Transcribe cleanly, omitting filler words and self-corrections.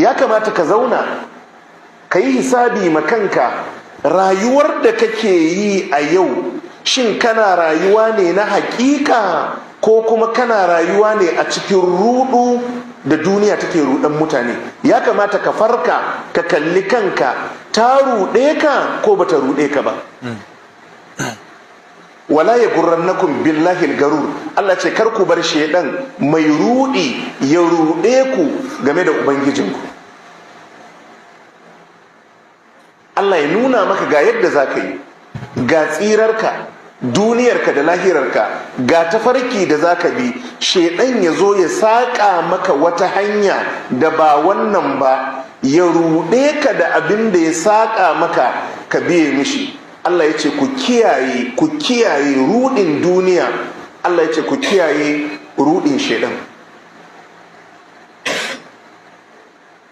Ya kamata ka zauna ka yi hisabi ma kanka, rayuwar da kake yi a yau, shin kana rayuwa ne na hakika ko kuma kana rayuwa ne a cikin rudu da duniya take rudan mutane? Ya kamata ka farka ka kalli kanka, ta ruɗe ka ko bata ruɗe ka ba? Wala yaghurrannakum billahi garur. Allah ce kar ku bar shedan mai rudi ya ruɗe ku game da ubangijinku. Allah ya nuna maka ga yadda za ka yi, ga tsirarka duniyarka da lahirarka, ga tafarki da za ka bi. Shedan ya zo ya saƙa maka wata hanya da ba wannan ba, ya ruɗe ka da abin da ya saƙa maka, ka biye mishi. Allah ya ce ku kiyaye, ku kiyaye ruɗin duniya. Allah ya ce ku kiyaye ruɗin shedan.